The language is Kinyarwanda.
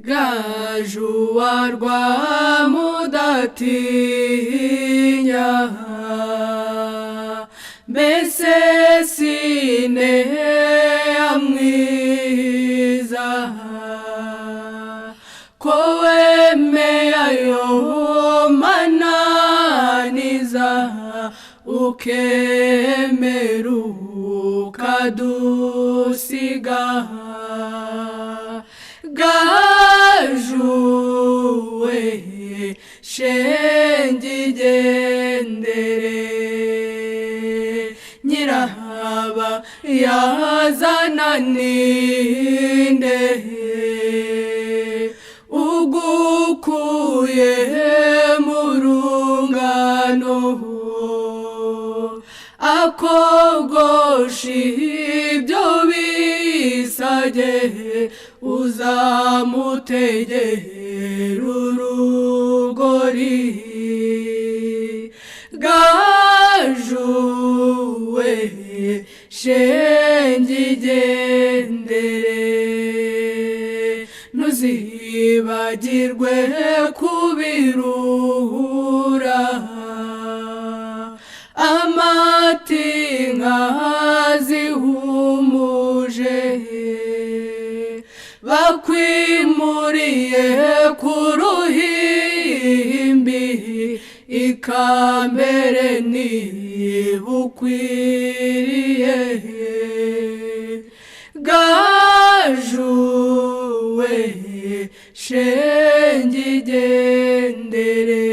Gajuwa rwa Mudatinya, mbese sineya mwiza, ko wemeye ayo mananiza, ukemera ukadusiga. Gajuwe shenge igendere, Nyirahaba yazana ninde, ugukuye mu rungano, akogosha ibyo bisage, uzamutegera urugori. Gajuwe shenge igendere, ntuzibagirwe kubirura, amatinka zihumuje, bakwimuriye ku ruhimbi, ikambere ntibukwiriye. Gajuwe shenge igendere.